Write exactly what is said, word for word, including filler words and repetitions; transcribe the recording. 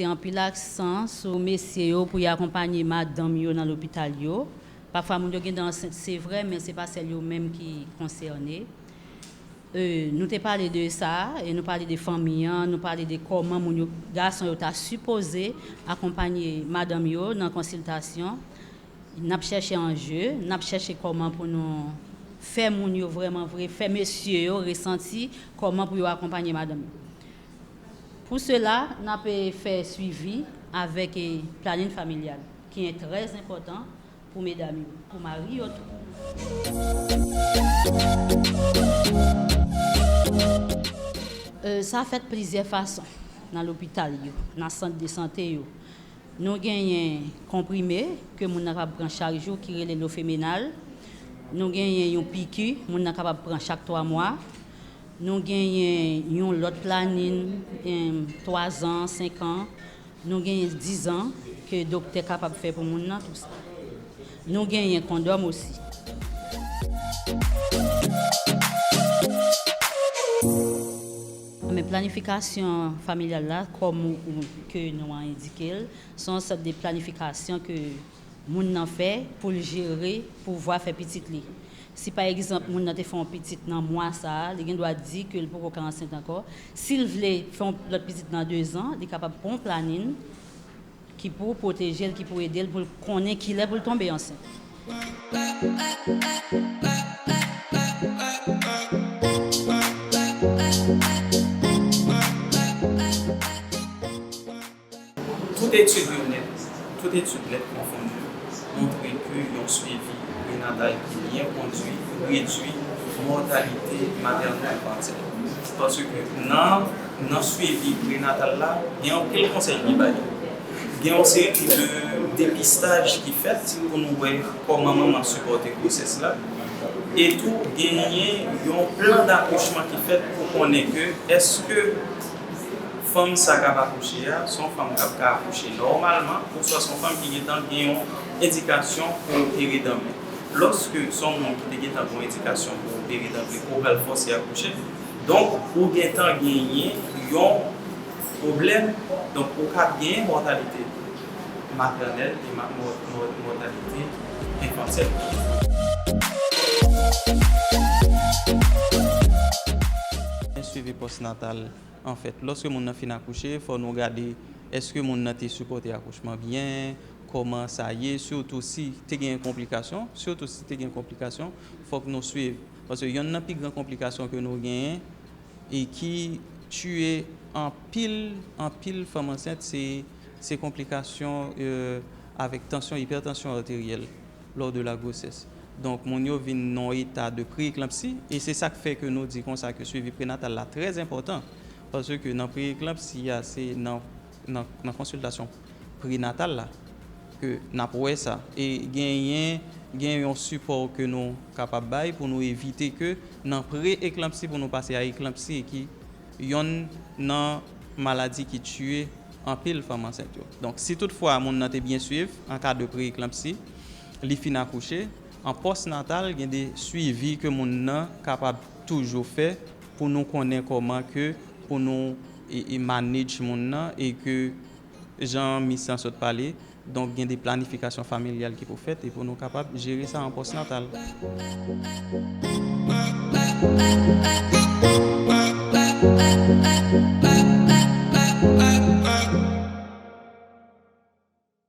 Mete anpil aksan sou mesye yo pou y akonpanye madanm yo nan lopital yo. Pafwa moun yo gen dan ansent, se vre, men se pa sèl yo menm ki konsène. E, nou te pale de sa, e nou pale de fanmi an, nou pale de kòman moun yo, gason yo ta sipoze akonpanye madanm yo nan konsiltasyon. N ap chèche anje, n ap chèche kòman pou nou fè moun yo vrèman vre, fè mesye yo resanti kòman pou yo akonpanye madanm yo. Pou sela, n ap fè swivi avèk planin familyal, ki trè enpòtan pou medam yo, pou mari yo tou. E, sa fèt plizyè fason nan lopital yo, nan sant de sante yo. Nou genyen konprime ke moun nan kapab pran chak jou ki rele lofemenal. Nou genyen yon piki moun nan kapab pran chak twa mwa. Nou genyen yon lòt planin, em, twa zan, senk an. Nou genyen dizan ke doktè kapab fè pou moun nan, tou sa. Nou genyen kondòm osi. Men planifikasyon familyal la, kòm ou, ou, ke non an endike l, se yon sòt de planifikasyon ke moun nan fè pou l jere pouvwa fè pitit li. Si pa egzanp moun nan te fè yon pitit nan mwa sa a, li gen dwa di ke l poko ka ansent ankò. Si l vle fè yon lòt pitit nan dezan, li kapab pran yon planin ki pou pwoteje l, ki pou ede l pou l konnen kilè pou l tonbe ansent. Tout etid yo nèt, tout etid nèt konfondi montre ke yon swivi prenatal ki byen kondui redui mòtalite matènèl enfantil. Paske nan, nan swivi prenatal la, gen anpil konsèy ki bay. Gen yon seri de depistaj ki fèt pou nou wè kòman manman sipòte gwosès la. E tou, genyen yon plan dakouchman ki fèt pou konnen ke èske fanm sa k ap akouche a, se yon fanm k ap ka akouche nòmalman, oswa se yon fanm ki gentan gen yon endikasyon pou opere danble. Lòske se yon moun ki te gentan gen yon endikasyon pou opere danble, ou pral fòse akouche, donk, ou gentan genyen yon pwoblèm, donk, ou ka ap genyen mòtalite matènèl e ma-, mò-, mò-, mòtalite enfantèl. Swivi pòsnatal. Anfèt, lòske moun nan fin akouche, fò nou gade èske moun nan te sipòte akouchman byen, kòman sa ye, sitou si te gen konplikasyon, sitou si te gen konplikasyon, fòk nou swiv. Paske yonn nan pi gran konplikasyon ke nou genyen e ki tiye anpil, anpil fanm ansent, se, se konplikasyon, e, avèk tansyon, ipètansyon arteryèl lors de la grossesse. Donk, moun yo vin nan yon eta de pre-eklanpsi, e se sa k fè ke nou di konsa ke swivi prenatal la trè enpòtan, paske nan pre-eklanpsi a, se nan, nan, nan konsiltasyon prenatal la ke n ap wè sa. E genyen, gen yon sipò ke nou kapab bay pou nou evite ke nan pre-eklanpsi pou nou pase a eklanpsi, e ki yonn nan maladi ki tiye anpil fanm ansent yo. Donk, si toutfwa moun nan te byen swiv an ka de pre-eklanpsi, li fin akouche, an pòsnatal, gen de swivi ke moun nan kapab toujou fè pou nou konnen kòman ke pou nou e, e manage moun nan e ke jan Miss lan sot pale, donk gen de planifikasyon familyal ki pou fèt e pou nou kapab jere sa an pòsnatal.